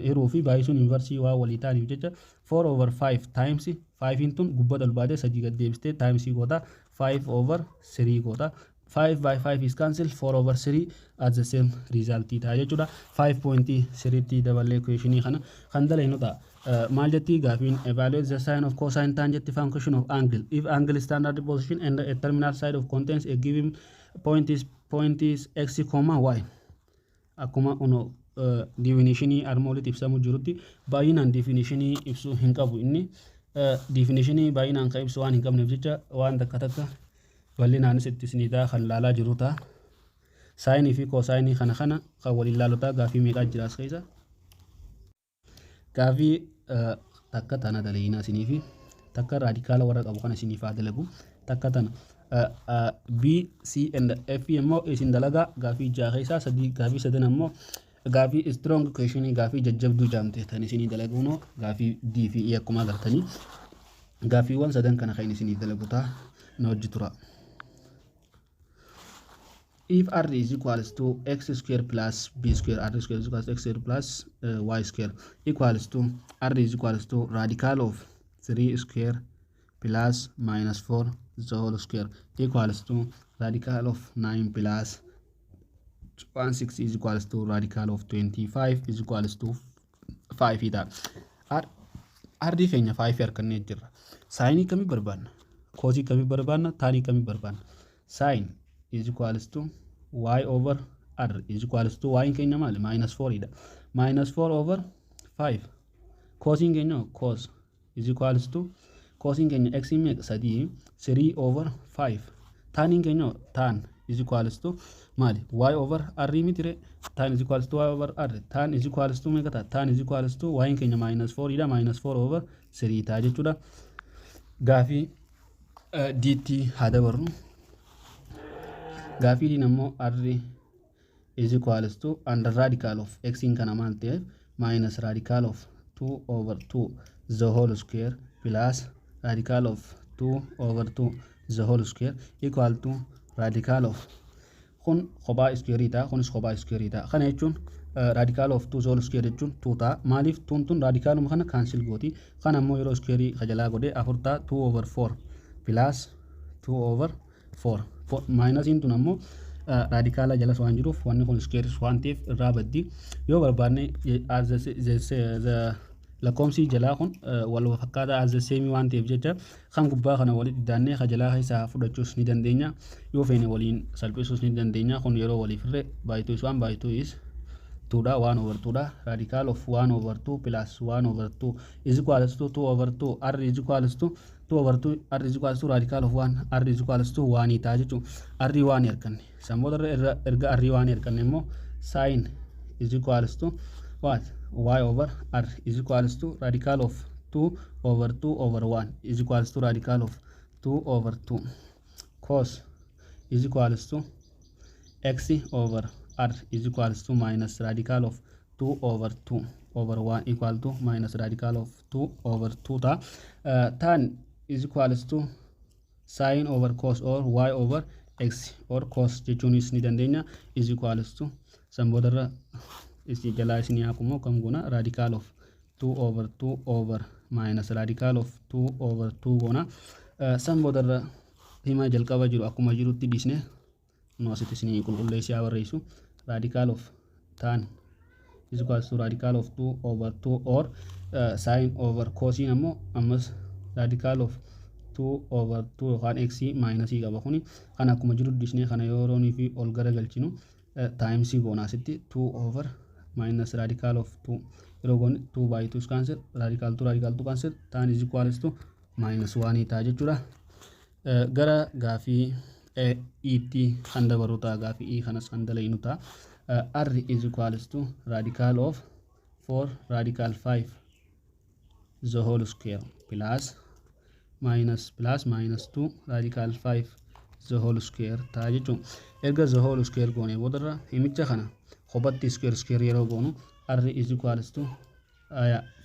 hiruu fi baay'isuun inverse waa walii ta'aniif jecha, 4 over 5 times 5 tun gubbaa ol baatee sadii gad deebistee times goota, 5 over 3 goota. 5 by 5 is cancel, 4 over 3 at the same result ta'a jechuudha. 5 point 3tti daballee equationii kana kan dalagnu ta'a. Maal jetti gaafiin? Evaluate the sine of cosine tangent function of angle if angle standard position and a terminal side of contains a given point is x comma y. Akkuma uno definitionii arma olitti ibsamu jirutti, baay'inaan definitionii ibsuu hin qabu inni. Definitionii baay'inaan kan ibsu waan hin qabneef jecha, waan takka takka bal'inaanis itti isiniitaa kan laalaa jiru ta'a. Sineii fi cosineii kana kan waliin laalu ta'a. Gaafii meeqaa jira as keessa? Gaafii takka tana dalaginaa isinii fi takka radicala warra qabu kana isiniif haa dalagu. Takka tana B, C and F immoo isin dalagaa. Gaafii jaha keessaa sadii, gaafii sadan ammoo gaafii strong questionii, gaafii jajjabduu jaamte tan isinii dalaguunoo gaafii D fi E. Akkuma agartanii gaafiiwwan sadan kana kan isinii dalagu ta'a, na hojii tura. If r is equals to x square plus b square, r square is equals to x square plus y square equals to r is equals to radical of 3 square plus minus 4 the whole square equals to radical of 9 plus 1 6 is equals to radical of 25 is equals to 5 ta'a. R keenya 5 harkannee jirra. Sineii kamii barbaanna? Cosii kamii barbaanna? Tanii kamii barbaanna? Sine is equals to y over r is equals to y keenya maali? Minus 4 dha. Minus 4 over 5. Cosiin keenya, cos is equals to, cosiin keenya x meeqa? Sadii, 3 over 5. Taniin keenya, tan is equals to maali? Y over r mitire? Tan is equals to y over r. Tan is equals to meeqa ta'a? Tan is equals to y keenya minus 4 dha, minus 4 over 3 ta'a jechuudha. Gaafii dt haa dabarru. Gaafii diin ammoo r is equals to under radical of x in kana maal ta'eef minus radical of 2 over 2 the whole square plus radical of 2 over 2 the whole square equal to radical of kun kophaa square ta'a, kunis kophaa square ta'a. Kana jechuun radical of 2 the whole square jechuun 2 ta'a. Maaliif? Tuun tun radicaluma kana cancel gooti. Kana ammoo yeroo square kajalaa godhee afur ta'a, 2 over 4 plus 2 over 4. Minusiin tun ammoo radicala jalas waan jiruuf, wanni kun square waan ta'eef irraa baddi. Yoo barbaanne lakkoomsi jalaa kun wal fakkaataa as the same waan ta'eef jecha, kan gubbaa kana walitti daannee ka jalaa keessaa fudhachuus ni dandeenya. Yoo feene waliin salphisuus ni dandeenya. Kun yeroo waliif irree by 2 is 1, by 2 is 2 dha, 1 over 2 dha. Radical of 1 over 2 plus 1 over 2 is equals to 2 over 2. R is equals to 2 over 2, r is equals to radical of 1, r is equals to 1 ta'a jechuudha. R 1 arganne. San booda erga r 1 arganne immoo sin is equals to what? Y over r is equals to radical of 2 over 2 over 1 is equals to radical of 2 over 2. Cos is equals to x over R is equals to minus radical of 2 over 2 over 1 equal to minus radical of 2 over 2 ta'a. Tan is equals to sin over cos or y over x or cos jechuunis ni dandeenya, is equals to san boodarra isi jalaa isinii haqumoo kam goona? Radical of 2 over 2 over minus radical of 2 over 2 goona. San boodarra hima jalqaba jiru akkuma jirutti dhiisne, nu asitti isinii qulqulleessee haa barreessu. Radical of tan is equals to radical of 2 over 2 or sin over cosiin ammoo ammas radical of 2 over 2 yookaan x minusii qaba. Kuni kan akkuma jiru dhiisne, kana yeroonii fi ol garagalchinu timesii goona. Asitti 2 over minus radical of 2 yeroo goone, 2 by 2 is cancel, radical 2 radical 2 cancel, tan is equals to minus 1 ta'a jechuudha. Gara gaafii itti kan dabaru ta'a, gaafii e kanas kan dalaynu ta'a. R is equals to radical of 4 radical 5 the whole square plus minus plus minus 2 radical 5 the whole square ta'a jechuun. Erga the whole square goone boodarra himicha kana kophatti square square yeroo goonu, r is equals to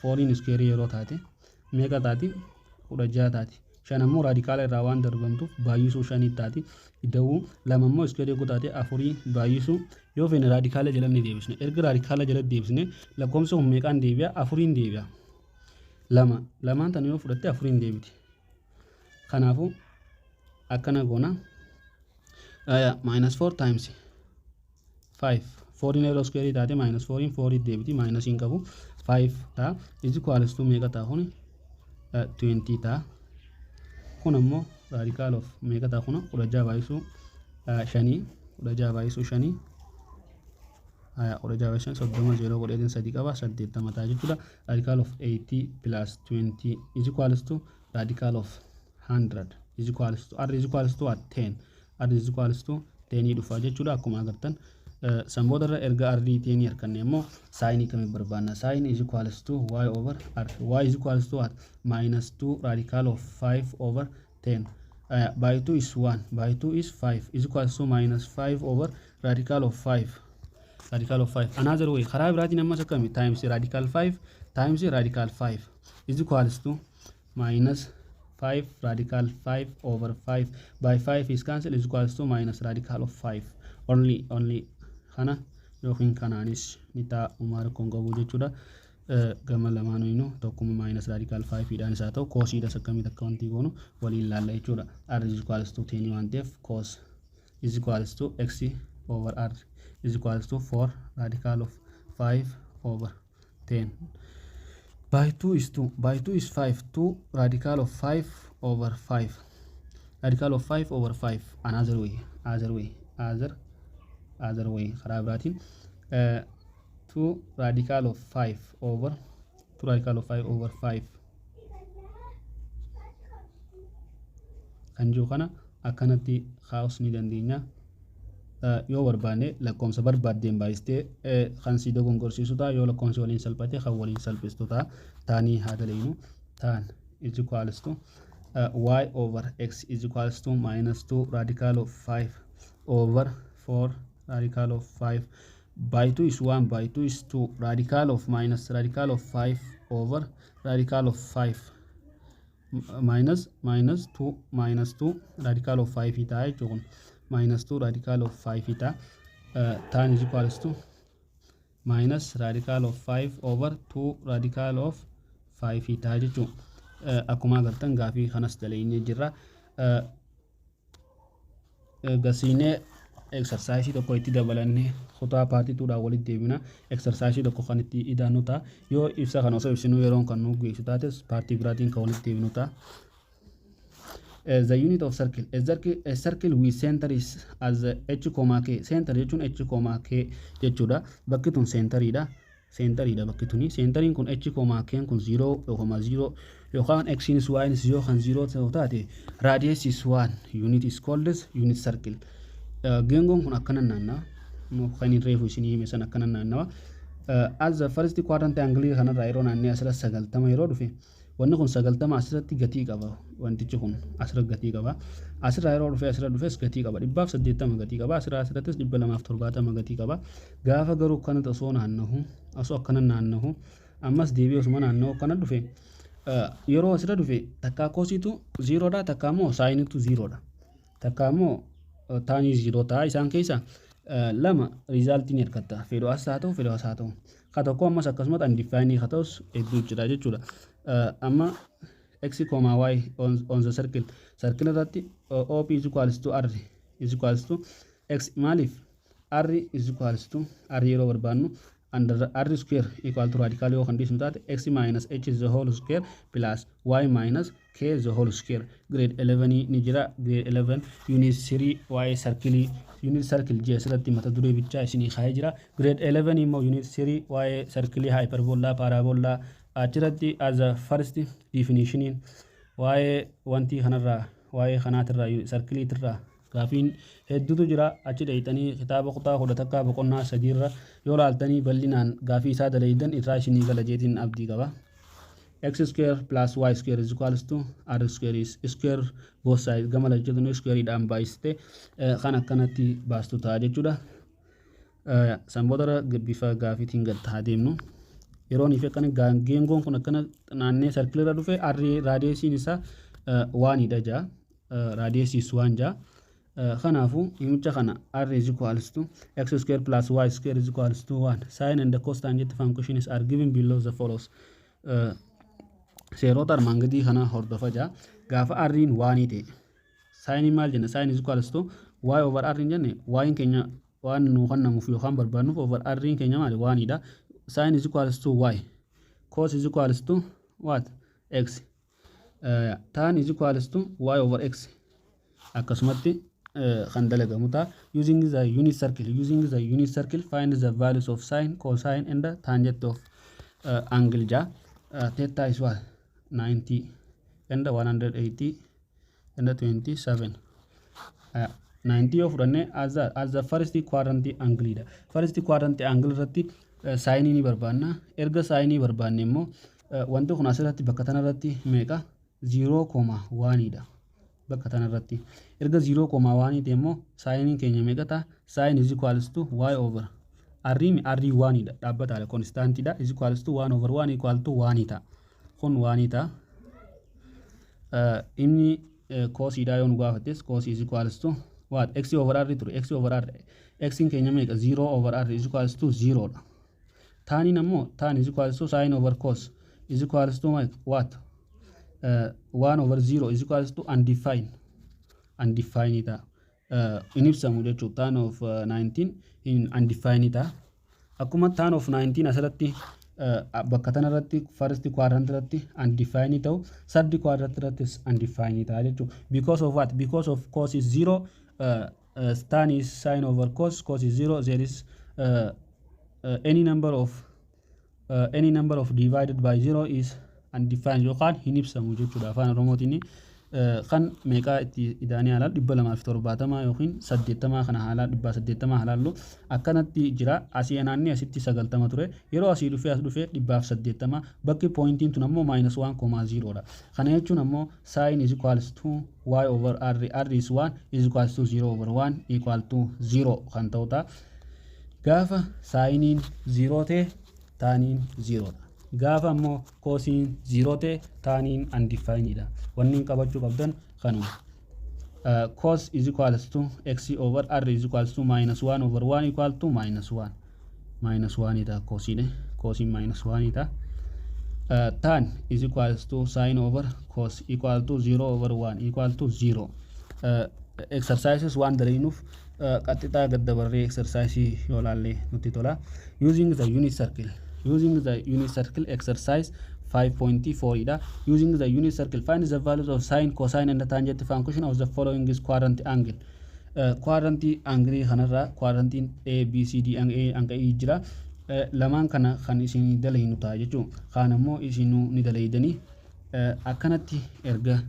fouriin square yeroo taate meeqa taati? 16 taati. 5 ammoo radicala irraa waan darbamtuuf baay'isuu shanii taati. Ida'uu 2 ammoo square yeroo taate afurii baay'isuu, yoo feene radicala jala ni deebisne. Erga radicala jala deebisne, lakkoomsa kun meeqaan deebi'a? Afuriin deebi'a. Lama lamaan tana yoo fudhatte afuriin deebiti. Kanaafuu akkana goona: minus 4 times 5, fouriin yeroo square taate minus fouriin fouriin deebiti, minus hin qabu, 5 ta'a, is equals to meeqa ta'a kuni? 20 ta'a. Kun ammoo radical of meeqa ta'a kun? 16 baay'isuu shanii, 16 baay'isuu shanii, 16 baay'isuu 30, zeeroo godheetiin sadii qaba, 80 ta'a jechuudha. Radical of 80 plus 20 is equals to radical of 100 is equals to r is equals to what? 10. R is equals to 10 dhufa jechuudha akkuma agartan. San boodarra erga r 10 harkanne immoo sineii kamii barbaanna? Sine is equals to y over r. Y is equals to what? Minus 2 radical of 5 over 10. By 2 is 1, by 2 is 5, is equals to minus 5 over radical of 5, radical of 5. Another way, karaa biraatiin ammas akkami? Times radical 5 times radical 5 is equals to minus 5 radical 5 over 5, by 5 is cancel, is equals to minus radical of 5 only. Only kana yookiin kanaanis ni ta'a, umaa rakkoon qabu jechuudha. Gama lamaanuu tokkuma minus radical 5 dhaan isaa ta'u, cosiidhas akkamitti akka wanti goonu waliin laalla jechuudha. R is equals to 10 waan ta'eef, cos is equals to x over r is equals to 4 radical of 5 over 10, by 2 is 2, by 2 is 5, 2 radical of 5 over 5, radical of 5 over 5. Another way, other way, other other way, karaa biraatiin 2 radical of 5 over 2 radical of 5 over 5 kan jiru kana akkanatti kaa'us ni dandeenya. Yoo barbaanne lakkoomsa barbaaddeen baay'istee kan si dogongorsiisu ta'a, yoo lakkoomsi waliin salphate kan waliin salphistu ta'a. Tanii haa dalagnu. Tan is equals to y over x is equals to minus 2 radical of 5 over 4 radical of 5, by 2 is 1, by 2 is 2, radical of minus radical of 5 over radical of 5, minus minus 2 minus 2 radical of 5 ta'a jechuun, minus 2 radical of 5 ta'a. Tan is equals to minus radical of 5 over 2 radical of 5 ta'a jechuun. Akkuma agartan gaafii kanas dalagnee jirra. Gasiinee exerciseii tokko itti dabalannee kutaa part twodhaan walitti deebina. Exerciseii tokko kan itti idaannu ta'a. Yoo ibsa kana osoo ibsinuu yeroon kan nu geessu taates, partii biraatiin kan walitti deebinu ta'a. The unit of circle, a circle with center is as h comma k. Center jechuun h comma k jechuudha. Bakki tun centeriidha. Centeriidha bakki tuni. Centeriin kun h comma k kun 0 0 yookaan x is y is 0 kan 0 ta'u taate, radius is 1, unit is called as unit circle. Geengoon kun akkana naannawa, kan hin reefu isinii hime san akkana naannawa. As the first quadrant angle kanarraa yeroo naannee asirra 90 yeroo dhufe, Wanni kun 90 asirratti gatii qaba. Wantichi kun asirra gatii qaba. Asirraa yeroo dhufee asirra dhufes gatii qaba. 180 gatii qaba. Asirraa asirrattis 270 gatii qaba. Gaafa garuu akkanatti osoo naannahu, osoo akkana naannahu, ammas deebi'ee osuma naannahu akkana dhufe, yeroo asirra dhufe takkaa cosiitu zerodha, takkaa immoo sineitu zerodha. Takkaa immoo tanii zero ta'a. Isaan keessa lama resultii ni argatta. Fedhoo as haa ta'u, fedhoo as haa ta'u. Ka tokko ammas akkasumas undefined haa ta'us hedduu jira jechuudha. Amma x comma y on the circle, circle irratti OP is equals to r is equals to x. Maaliif r is equals to r yeroo barbaannu under r square equal to radical yoo kan dhiisnu taate, x minus h is the whole square plus y minus k the whole square. Grade 11 ni jira. Grade 11 unit 3 waa'ee circle, unit circle jee asirratti mata duree bichaa isinii kaa'ee jira. Grade 11 immoo unit 3 waa'ee circle, hyperbola, parabola achirratti as a first definition waa'ee wantii kanarraa, waa'ee kanaatirraa, circleiitirraa gaafiin hedduutu jira. Achi dheeyxanii kitaaba kutaa 11 boqonnaa sadiirra yoo laaltanii bal'inaan gaafii isaa dalaydan irraa isinii gala jeetiin abdii qaba. X square plus y square is equals to r square is square both sides, gama lachuutu square dhaan baay'iste kan akkanatti baastu ta'a jechuudha. San booda bifa gaafiitiin gad haa deemnu. Yeroon ifi akkana geengoon kun akkana naannee circleirra dhufe, r radiusiin isaa oneidha jaa. Radiusiis one jaa. Kanaafuu himicha kana r is equals to x square plus y square is equals to 1. Sin and the cos tangent functions are given below the follows. Seerota armaan gadii kana hordofa jaa. Gaafa r'n oneii ta'e sineii maal jenna? Sine is equals to y over r hin jenne? Y'n keenya waan nu kennamuuf yookaan barbaadnuuf over r'n keenya maali? Oneidha. Sine is equals to y. Cos is equals to what? X. Tan is equals to y over x. Akkasumatti kan dalagamu ta'a. Using the unit circle, using the unit circle, find the values of sine, cosine and the tangent of angle ja. Theta is what? 90 and 180 and 27. 90 yoo fudhanne as the first quadrant angle dha. First quadrant angle irratti sineii ni barbaanna. Erga sineii barbaanne immoo wanti kun asirratti bakka tanarratti meeqa? 0,1 dha. Bakka tanarratti erga 0,1 ta'e immoo sineiin keenya meeqa ta'a? Sine is equals to y over r. R 1 dha, dhaabbataadha, constantidha, is equals to 1 over 1 equal to 1 ta'a. Kun 1 ta'a. Inni cosiidha yoo nu gaafattes, cos is equals to what? X over r ture. X over r, x keenya meeqa? 0 over r is equals to 0 dha. Taniin ammoo tan is equals to sin over cos is equals to what? 1 over 0 is equals to undefined, undefined ta'a. In ibsamu jechuudha. Tan of 19 in undefined ta'a. Akkuma tan of 19 asirratti bakka tanarratti first quadrant irratti undefined ta'u, third quadrant irrattis undefined ta'a jechuudha. Because of what? Because of cos is 0. Tan is sin over cos. Cos is 0. There is any number of divided by 0 is undefined yookaan hin ibsamu jechuudha afaan Oromootiin. Kan meeqaa itti idaanii haalaa 270 yookiin 80 kana haalaa 180 halaallu akkanatti jira. Asii naannii asitti 90 ture. Yeroo asii dhufee as dhufee 180. Bakki pointiin tun ammoo minus 1,0 dha. Kana jechuun ammoo sine is equals to y over r, r is 1, is equals to 0 over 1 equal to 0 kan ta'u ta'a. Gaafa sineiin 0 ta'e taniin 0 dha. Gaafa ammoo cosiin 0 ta'e taniin undefined dha. Wanni qabachuu qabdan kanuma. Cos is equals to x over r is equals to minus 1 over 1 equal to minus 1, minus 1 ta'a cosiin. Cosiin minus 1 ta'a. Tan is equals to sin over cos equal to 0 over 1 equal to 0. Exercises waan dalaginuuf qaxxixaa gad dabarree exercise yoo laallee nutti tola. Using the unit circle, using the unit circle, exercise 5.4 dha. Using the unit circle, find the values of sine, cosine and the tangent function of the following is quadrant angle. Quadrant angle kanarraa quadrantiin A B C D A hanga E jira. Lamaan kana kan isin dalaynu ta'a jechuun kaan ammoo isinuu ni dalaydanii. Akkanatti erga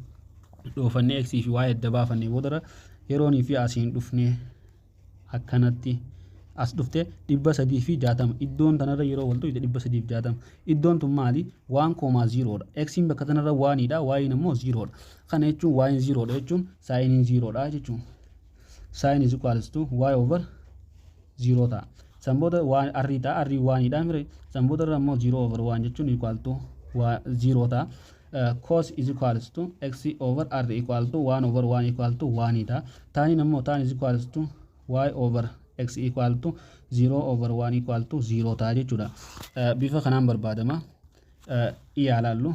dhoofannee x fi y adda baafannee boodara yeroonii fi asiin dhufnee akkanatti As dhufte 360. Iddoon tanarra yeroo waltu 360. Iddoon tun maali? One comma zerodha. Xiin bakka tanarra oneidha, Yiin ammoo zerodha. Kana jechuun Yiin zerodha jechuun sineiin zerodha jechuun. Sine is equals to Y over zero ta'a. San booda waan R ta'a, R oneidha mire. San booda irra immoo zero over one jechuun equal to zero ta'a. Cos is equals to x over r equal to 1 over 1 equal to 1 ta'a. Taniin ammoo tan is equals to y over x equal to 0 over 1 equal to 0 ta'a jechuudha. Bifa kanaan barbaadama. Iyaalaallu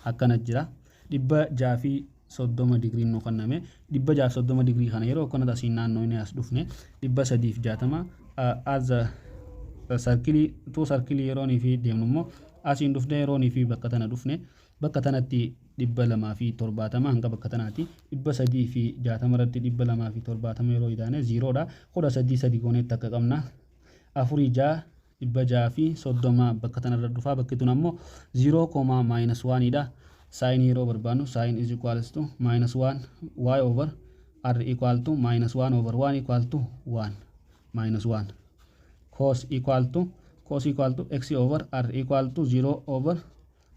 akkana jira. 630 digriin nu kenname. 630 digrii kana yeroo akkanatti asiin naannoo inni as dhufne 360 as circle two circle yeroo fi deemnu immoo asiin dhufne yeroo fi bakka tana dhufne bakka tanatti 270 hanga bakka tanaati. 360 irratti 270 yeroo idaane zerodha. 13 sadi goonetti akka qabna. Afurii ja'a 630 bakka tanarra dhufaa. Bakki tun ammoo zero comma minus oneidha. Sine yeroo barbaannu sine is equals to minus one y over r equal to minus one over one equal to one minus one. Cos equal to x over r equal to zero over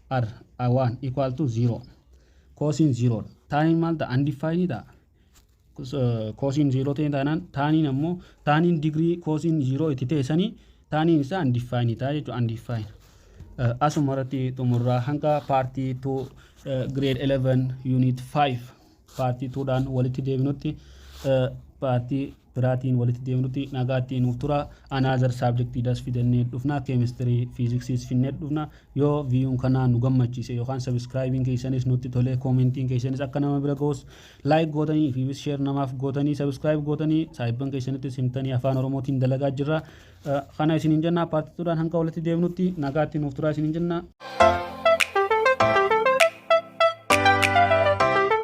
r one equal to zero. Cosiin zero dha. Taniin maal ta'a? Undefined ta'a. Cosiin zero ta'e taanaan taniin ammoo taniin digirii cosiin zero itti ta'e sanii taniin isaa undefined ta'a jechuudha, undefined. Asuma irratti xumurraa. Hanga part 2, grade 11 unit 5 part 2 dhaan walitti deebinutti, part biraatiin walitti deebinutti nagaatti nuuf tura. Another subjectiidhas fidannee dhufna, chemistry, physicsiis finnee dhufna. Yoo viewun kanaa nu gammachiise yookaan subscribeiin keessanis nutti tolee, commentiin keessanis akka nama bira ga'us like gootanii fi share namaaf gootanii, subscribe gootanii, saayibban keessanittis himtanii, Afaan Oromootiin dalagaa jirra. Kana isiniin jenna. Part twodhaan hanga walitti deebinutti nagaatti nuuf tura isiniin jenna.